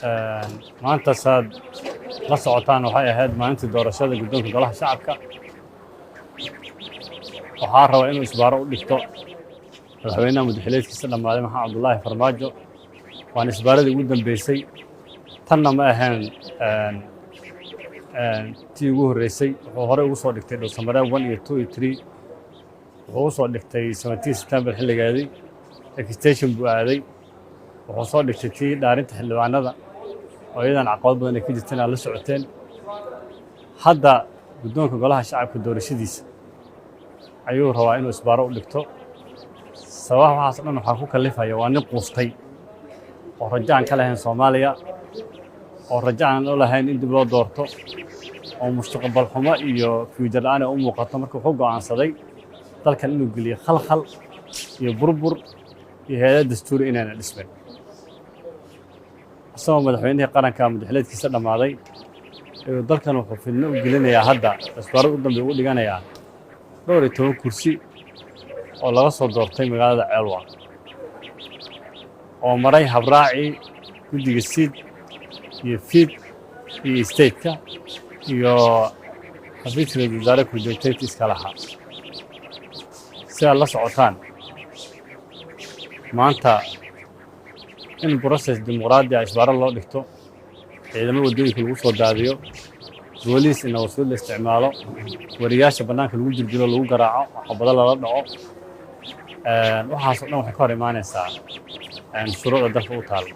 Maanta saad la socotaan, waxay ahayd maalintii doorashada guddoonka Golaha Shacabka. Waxaa rabaa inuu isbaaro u dhigto madaxweynaha muddaxileedkiisa dhammaaday, Maxamed Cabdullaahi Farmaajo. Waana isbaaradii ugu dambeysay. Tanna ma ahayn tii ugu horreysay. Wuxuu horey ugu soo dhigtay Dhowsamareeb 1 iyo 2 iyo 3. Wuxuu u soo dhigtay 17 September xilligeedii, extension buu aaday. Wuxuu soo dhigtay tii dhaarinta xildhibaanada oo iyadan caqabad badan ay ka jirteen, aad la socoteen. Hadda guddoonka Golaha Shacabka doorashadiisa ayuu rabaa inuu isbaaro u dhigto. Sababaha waxaas o dhan waxaa ku kalifaya waa nin quustay oo rajo aan ka lahayn Soomaaliya, oo rajo aan u lahayn in dib loo doorto, oo mustaqbal xumo iyo future la'aan ay u muuqato. Marka wuxuu go'aansaday dalkan inuu geliyo khalkhal iyo burbur iyo hay'ada dastuuri inayna dhismin. Isagoo madaxweynihii qaranka muddaxileedkiisa dhammaaday ayuu dalkan wuxuu fidno u gelinayaa, hadda isbaarad u dambe ugu dhiganayaa dhowr iyo toban kursi oo laga soo doortay magaalada Ceelwaaq, oo maray habraacii guddiga SEIT iyo FIIT iyo stateka iyo xafiiska ra-isul wasaare ku-joogtaynta iska lahaa. Si aad la socotaan, maanta in process dimuqraadi ah isbaaro loo dhigto, ciidamo waddooyinka lagu soo daadiyo, booliis in nabadsuud la isticmaalo, wariyaasha bannaanka lagu jirdilo, lagu garaaco, xabado lala dhaco, waxaasoo dhan waxay ka hor imaanaysaa shuruucda dalka u taal.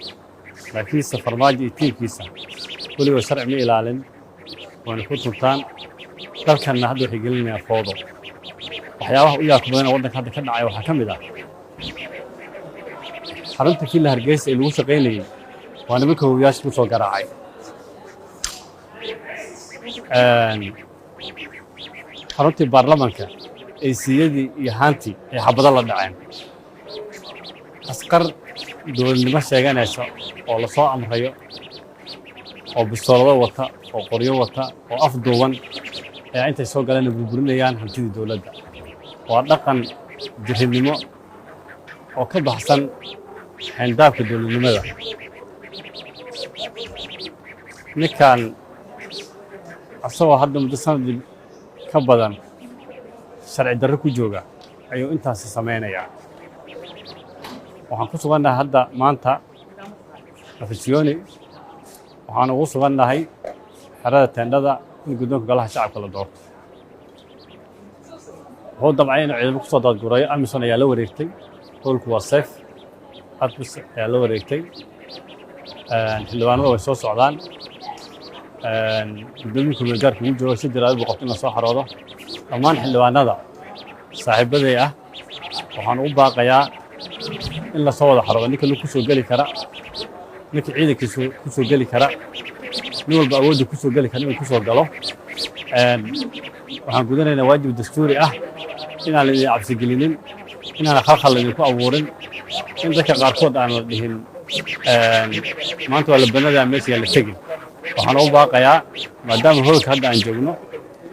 Laakiinse Farmaajo iyo tiimkiisa weligood sharci ma ilaalin, waana ku tuntaan. Dalkanna hadda waxay gelinayaan foodo. Waxyaabaha u yaabka badan ee waddanka hadda ka dhacay waxaa ka mid ah xarunta Villa Hargeysa ee lagu shaqaynayey waa nimanka hoobiyaasha ku soo garaacay. Xaruntii baarlamanka, AC-yadii iyo haantii ay xabado la dhaceen. Askar dowladnimo sheeganaysa oo lasoo amrayo, oo bistoolado wata, oo qoryo wata, oo af duuban ayaa intay soo galeen burburinayaan hantidii dowladda. Waa dhaqan jirridnimo oo ka baxsan xayndaabka dowladnimada. Ninkan asagoo hadda muddo sanadii ka badan sharci darro ku jooga ayuu intaasi samaynayaa. Waxaan ku sugannahay hadda maanta Afisyooni. Waxaan ugu sugannahay xerada teendhada in guddoonka Golaha Shacabka la doorto. Wuxuu damcay inuu ciidamo ku soo daadgurayo. AMISOM ayaa la wareegtay howlku, waa safe. ATMIS ayaa la wareegtay. Xildhibaanada way soo socdaan. Guddoomiye kumeel gaarka ugu jooga si jaraa'id buu qabto in la soo xaroodo. Dhammaan xildhibaanada saaxiibaday ah waxaan ugu baaqayaa in la soo wada xaroodo. Ninka ku soo geli kara, ninka ciidankiisu ku soo geli kara, nin walba awoodda ku soo geli kara inuu ku soo galo. Waxaan gudanaynaa waajib dastuuri ah, inaan laidin cabsigelinin, inaan khalkhal laidinku abuurin, in dadka qaarkood aan la dhihin maanta waa la banadaa, meesha la tegin. Waxaan ugu baaqayaa, maadaama hoolka hadda aan joogno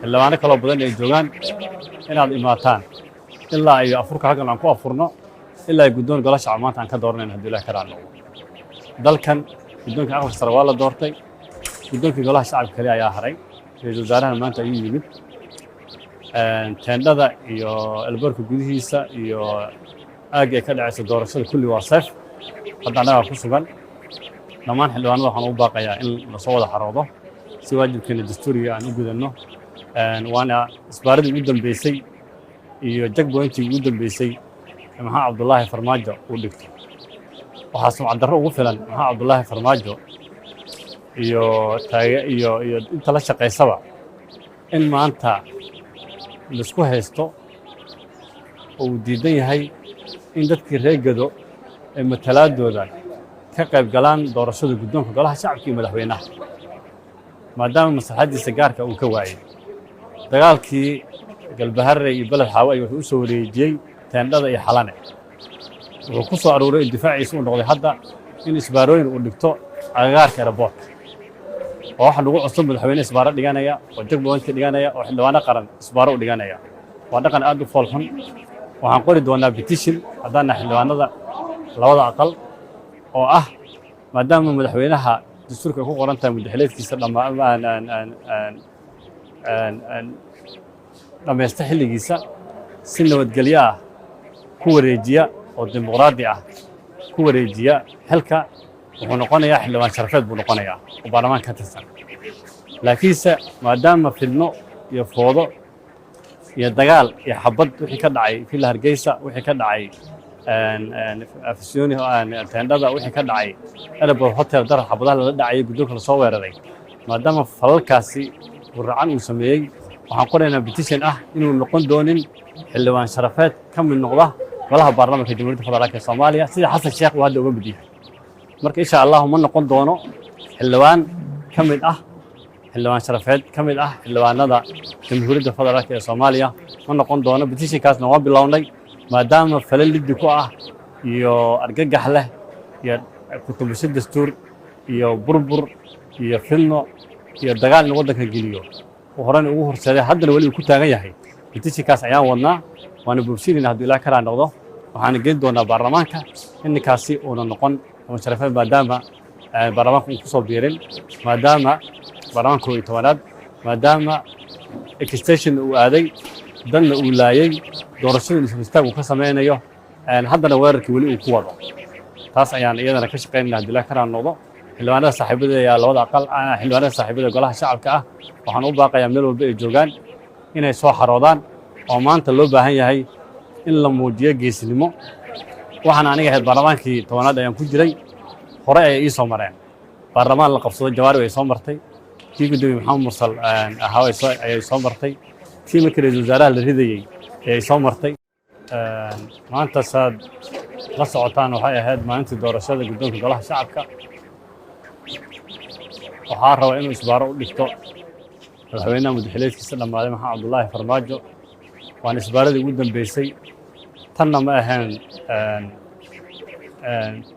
xildhibaano kaloo badan ay joogaan, inaad imaataan ilaa iyo afurka halkan aan ku afurno, ilaa guddoon Golaha Shacab maanta aan ka dooranayno, haddii Ilaah ka raali noqdo. Dalkan guddoonka Aqalka Sare waa la doortay, guddoonkii Golaha Shacabka kale ayaa haray. Ra-iisul wasaarahana maanta ayuu yimid. Teendhada iyo airportka gudihiisa iyo aagga ay ka dhacayso doorashada kulli waa safe. Hadda annagaa ku sugan. Dhammaan xildhibaanada waxaan ugu baaqayaa in lasoo wada xaroodo si waajibkeena dastuuriga aan u gudanno. Waana isbaaradii ugu dambeysay iyo checkpointii ugu dambeysay ee Maxamed Cabdullaahi Farmaajo uu dhigto. Waxaa sumcad darro ugu filan Maxamed Cabdullaahi Farmaajo iyo taage iyo inta la shaqaysaba in maanta laisku haysto oo uu diidan yahay in dadkii reer Gedo ee matalaadooda ka qayb galaan doorashada guddoonka Golaha Shacabka iyo madaxweynaha, maadaama maslaxaddiisa gaarka uu ka waayey dagaalkii Galbaharre iyo Beled Xaawo ay wuxuu u soo wareejiyey teendhada iyo Xalane. Wuxuu ku soo aruuray in difaaciisa uu noqday hadda in isbaarooyin uu dhigto agagaarka airportka, oo waxa lagu cusub madaxweyne isbaaro dhiganaya, oo checkpointka dhiganaya, oo xildhibaano qaran isbaaro u dhiganaya. Waa dhaqan aad u foolxun. Waxaan qori doonaa petition haddaana xildhibaanada labada aqal oo ah maadaama madaxweynaha Dastuurka ay ku qoran tahay muddaxileedkiisa dhammaan dhammaysta xilligiisa, si nabadgelyo ah ku wareejiya oo dimuqraadi ah ku wareejiya xilka, wuxuu noqonayaa xildhibaan sharafeed buu noqonayaa oo baarlamaanka ka tirsan. Laakiinse maadaama fidno iyo foodo iyo dagaal iyo xabad wixii ka dhacay Villa Hargeysa, wixii ka dhacay Afisyooni teendhada, wixii ka dhacay Airport Hotel, darar xabadaha lala dhacayay, guddoonka lasoo weeraray, maadaama falalkaasi guracan uu sameeyey, waxaan qoraynaa petition ah inuu noqon doonin xildhibaan sharafeed ka mid noqda golaha baarlamaanka Jamhuuriyadda Federaalka ee Soomaaliya, sida Xasan Sheekh uu hadda uga mid yahay. Marka insha Allahu ma noqon doono xildhibaan ka mid ah, xildhibaan sharafeed ka mid ah xildhibaanada Jamhuuriyadda Federaalka ee Soomaaliya ma noqon doono. Petitionkaasna waa bilownay, maadaama falal liddi ku ah iyo argagax leh iyo kutubasho dastuur iyo burbur iyo fidno iyo dagaal in waddanka geliyo uu horena ugu horseeday, haddana weli uu ku taagan yahay. Petitionkaas ayaan wadnaa, waana boobsiinayna hadduu Ilaah karaa noqdo. Waxaana geyn doonaa baarlamaanka in ninkaasi uuna noqon xubin sharafeed, maadaama baarlamaanka uu ku soo biirin, maadaama baarlamaanka 11aad, maadaama extension uu aaday, danna uu laayey, doorashada istaag uu ka sameynayo, haddana weerarkii weli uu ku wado. Taas ayaan iyadana ka shaqaynayna haddii Ilaah karaa noqdo. Xildhibaanada saaxiibada ee labada aqal, xildhibaanada saaxiibada golaha shacabka ah, waxaan u baaqayaa meel walba ay joogaan inay soo xaroodaan, oo maanta loo baahan yahay in la muujiyo geesinimo. Waxaan aniga ahayd baarlamaankii 10aad ayaan ku jiray. Hore ayay ii soo mareen baarlamaan la qabsado. Jawaari way soo martay, kii guddoomiye Maxamed Mursal ahaa ayay soo martay, tii markii ra-iisul wasaaraha la ridayey ayay soo martay. Maanta saad la socotaan waxay ahayd maalintii doorashada guddoonka golaha shacabka. Waxaa raba inuu isbaaro u dhigto madaxweynaha muddaxileedkiisa dhammaaday, Maxamed Cabdullaahi Farmaajo. Waana isbaaradii ugu dambeysay. Tanna ma ahayn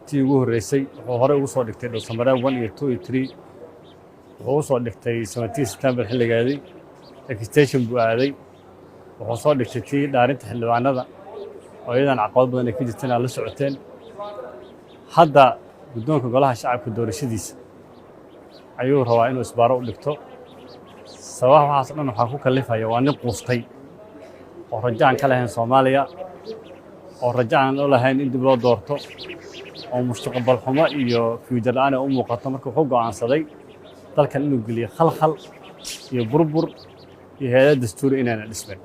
tii ugu horreysay. Wuxuu horey ugu soo dhigtay Dhowsamareeb 1 iyo 2 iyo 3. Wuxuu u soo dhigtay 17 September xilligeedii, extension buu aaday. Wuxuu soo dhigtay tii dhaarinta xildhibaanada oo iyadan caqabad badan ay ka jirteen, aad la socoteen. Hadda guddoonka golaha shacabka doorashadiisa ayuu rabaa inuu isbaaro u dhigto. Sababaha waxaas o dhan waxaa ku kallifaya waa nin quustay oo rajo aan ka lahayn Soomaaliya, oo rajo aan u lahayn in dib loo doorto, oo mustaqbal xumo iyo future la'aan ay u muuqato. Marka wuxuu go'aansaday dalkan inuu geliyo khalkhal iyo burbur iyo hay'ado dastuuri inayna dhismin.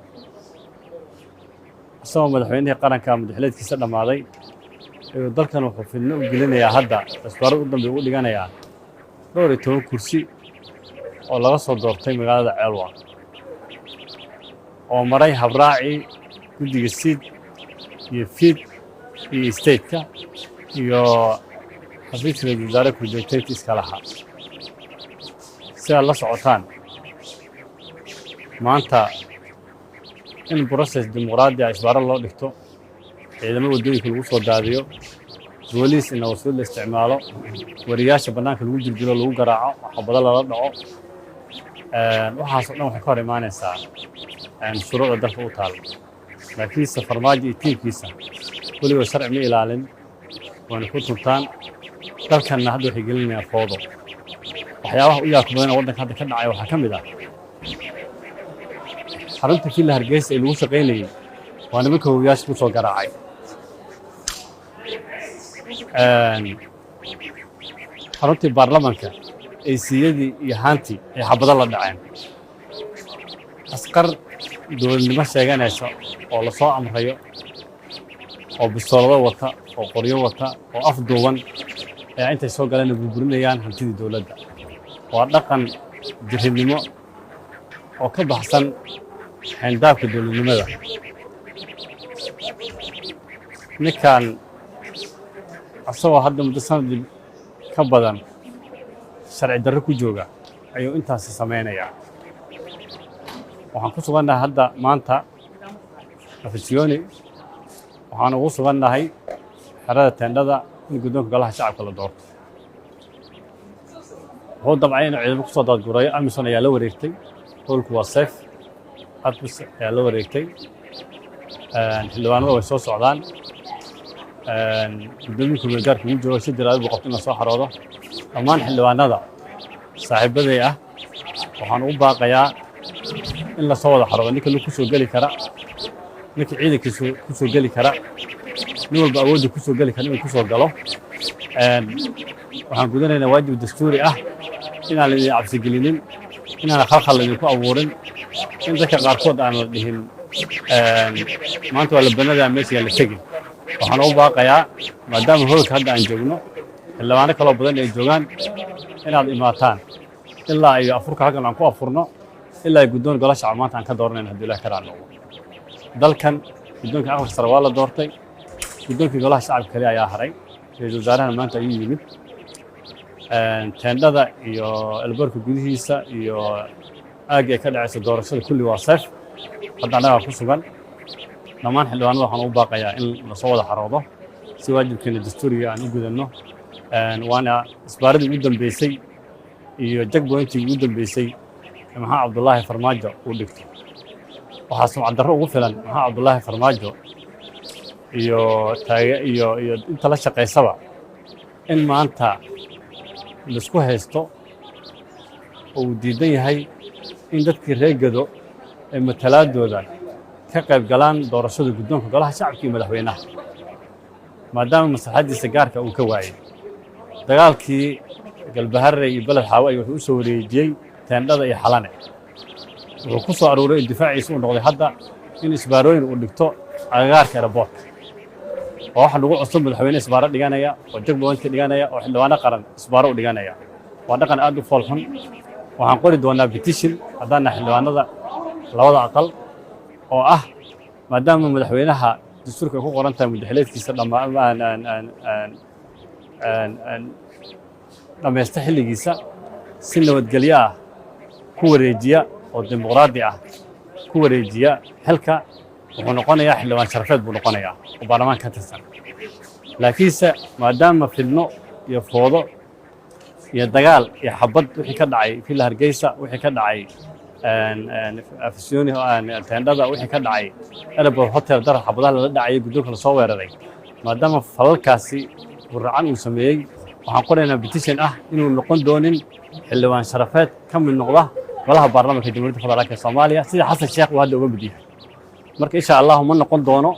Isagoo madaxweynihii qaranka muddaxileedkiisa dhammaaday ayuu dalkan wuxuu fidno u gelinayaa, hadda isbaaro u dambe ugu dhiganayaa dhowr iyo toban kursi oo laga soo doortay magaalada Ceelwaaq, oo maray habraacii guddiga SEIT iyo FIIT iyo stateka iyo xafiiska ra-iisul wasaare ku-joogtaynta iska lahaa. Si aad la socotaan, maanta in process dimuqraadi ah isbaaro loo dhigto, ciidamo waddooyinka lagu soo daadiyo, booliis in nabadsuud la isticmaalo, wariyaasha bannaanka lagu jirdilo, lagu garaaco, xabado lala dhaco, waxaas o dhan waxay ka hor imaanaysaa shuruucda dalka u taal. Laakiinse Farmaajo iyo tiimkiisa weliba sharci ma ilaalin, waana ku tuntaan. Dalkanna hadda waxay gelinayaan foodo. Waxyaabaha u yaabka badan ee waddanka hadda ka dhacay waxaa ka mid ah xarunta Villa Hargeysa ee lagu shaqaynayey waa nimanka hogayaasha ku soo garaacay. Xaruntii baarlamanka, AC-yadii iyo haantii ay xabado la dhaceen. Askar dowladnimo sheeganaysa oo lasoo amrayo, oo bistoolado wata, oo qoryo wata, oo af duuban ayaa intay soo galeenna burburinayaan hantidii dowladda. Waa dhaqan jirridnimo oo ka baxsan xayndaabka dowladnimada. Ninkan asagoo hadda muddo sanadii ka badan sharci darro ku jooga ayuu intaasi samaynayaa. Waxaan ku sugannahay hadda maanta Afisyooni. Waxaan ugu sugannahay xerada teendhada in guddoonka golaha shacabka la doorto. Wuxuu damcay inuu ciidamo kusoo daadgurayo. AMISOM ayaa la wareegtay howlku, waa safe. ATMIS ayaa la wareegtay. Xildhibaanada way soo socdaan. Guddoomiye ku-meel gaarka ugu joogo si jaraa'id buu qabto in la soo xaroodo. Dhammaan xildhibaanada saaxiibaday ah waxaan ugu baaqayaa in lasoo wada xaroodo. Ninka ku soo geli kara, ninka ciidankiisu ku soo geli kara, nin walba awoodda ku soo geli kara inuu ku soo galo. Waxaan gudanaynaa waajib dastuuri ah, inaan laidin cabsigelinin, inaan khalkhal laydinku abuurin, in dadka qaarkood aan la dhihin maanta waa la banadaa, meesha la tegin. Waxaan ugu baaqayaa, maadaama hoolka hadda aan joogno xildhibaano kaloo badan ay joogaan, inaad imaataan ilaa iyo afurka halkan aan ku afurno, ilaa guddoon golaha shacab maanta aan ka dooranayno, haddii Ilaah karaa noqdo. Dalkan guddoonka Aqalka Sare waa la doortay, guddoonkii Golaha Shacabka kale ayaa haray. Ra-iisul wasaarahana maanta ayuu yimid. Teendhada iyo airportka gudihiisa iyo aagga ay ka dhacaysa doorashada kulli waa safe. Hadda annagaa ku sugan. Dhammaan xildhibaanada waxaan ugu baaqayaa in lasoo wada xaroodo si waajibkeena dastuuriga aan u gudanno. Waana isbaaradii ugu dambeysay iyo checkpointigii ugu dambeysay Maxamed Cabdulaahi Farmaajo uu dhigto. Waxaa sumcad darro ugu filan Maxamed Cabdulaahi Farmaajo iyo taage iyo inta la shaqaysaba in maanta laisku haysto oo uu diidan yahay in dadkii reer Gedo ay matalaadooda ka qayb galaan doorashada guddoonka Golaha Shacabka iyo madaxweynaha, maadaama maslaxaddiisa gaarka uu ka waayey dagaalkii Galbaharre iyo Beled Xaawo ay wuxuu u soo wareejiyey teendhada iyo Xalane. Wuxuu ku soo aruuray in difaaciisa uu noqday hadda in isbaarooyin uu dhigto agagaarka airportka. Oo waxa lagu cusub madaxweyne isbaaro dhiganaya oo checkpointka dhiganaya oo xildhibaano qaran isbaaro u dhiganaya, waa dhaqan aad u foolxun. Waxaan qori doonaa petition haddaan nahay xildhibaanada labada aqal, oo ah maadaama madaxweynaha dastuurka ay ku qoran tahay muddaxileedkiisa dhammaysta xilligiisa, si nabadgelyo ah ku wareejiya oo dimuqraadi ah ku wareejiya xilka, wuxuu noqonayaa xildhibaan sharafeed buu noqonayaa oo baarlamaanka ka tirsan. Laakiinse maadaama fidno iyo foodo iyo dagaal iyo xabad wixii ka dhacay Villa Hargeysa, wixii ka dhacay Afisyooni teendhada, wixii ka dhacay Airport Hotel darar, xabadaha lala dhacayay, guddoonka lasoo weeraray, maadaama falalkaasi guracan uu sameeyey, waxaan qoraynaa petition ah inuu noqon doonin xildhibaan sharafeed ka mid noqda golaha baarlamaanka Jamhuuriyadda Federaalka Soomaaliya, sida Xasan Sheekh uu hadda uga mid yahay. Marka insha Allahu ma noqon doono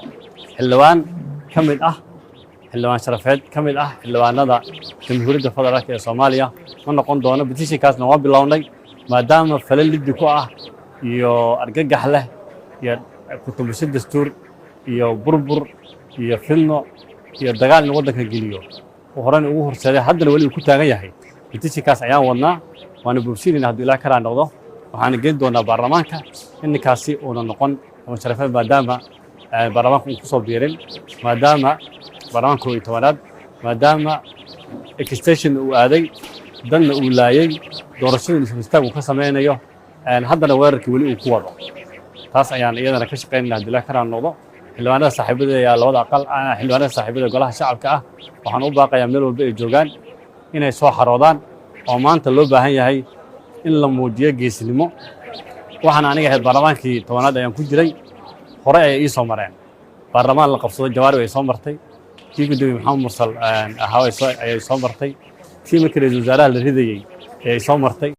xildhibaan ka mid ah, xildhibaan sharafeed ka mid ah xildhibaanada Jamhuuriyadda Federaalka ee Soomaaliya ma noqon doono. Petitionkaasna waa bilownay, maadaama falal liddi ku ah iyo argagax leh iyo kutubisho dastuur iyo burbur iyo fidno iyo dagaal in waddanka geliyo uu horena ugu horseeday, haddana weli uu ku taagan yahay. Petitionkaas ayaan wadnaa, waana boobsiinayna hadduu Ilaah karaa noqdo. Waxaana geyn doonaa baarlamaanka in ninkaasi uuna noqon xubin sharafeed, maadaama baarlamaanka uu kusoo biirin, maadaama baarlamaanka 11aad, maadaama extension uu aaday, danna uu laayey, doorashada istaag uu ka sameynayo, haddana weerarkii weli uu ku wado. Taas ayaan iyadana ka shaqaynayna haddii Ilaah karaa noqdo. Xildhibaanada saaxiibada ee labada aqal, xildhibaanada saaxiibada Golaha Shacabka ah, waxaan u baaqayaa meel walba ay joogaan inay soo xaroodaan, oo maanta loo baahan yahay in la muujiyo geesnimo. Waxaan aniga ahayd baarlamaankii 10aad ayaan ku jiray. Hore ayay ii soo mareen baarlamaan la qabsado. Jawaari way soo martay, kii guddoomiye Maxamed Mursal ahaa ayay soo martay, tii markii ra-iisul wasaaraha la ridayey ayay soo martay.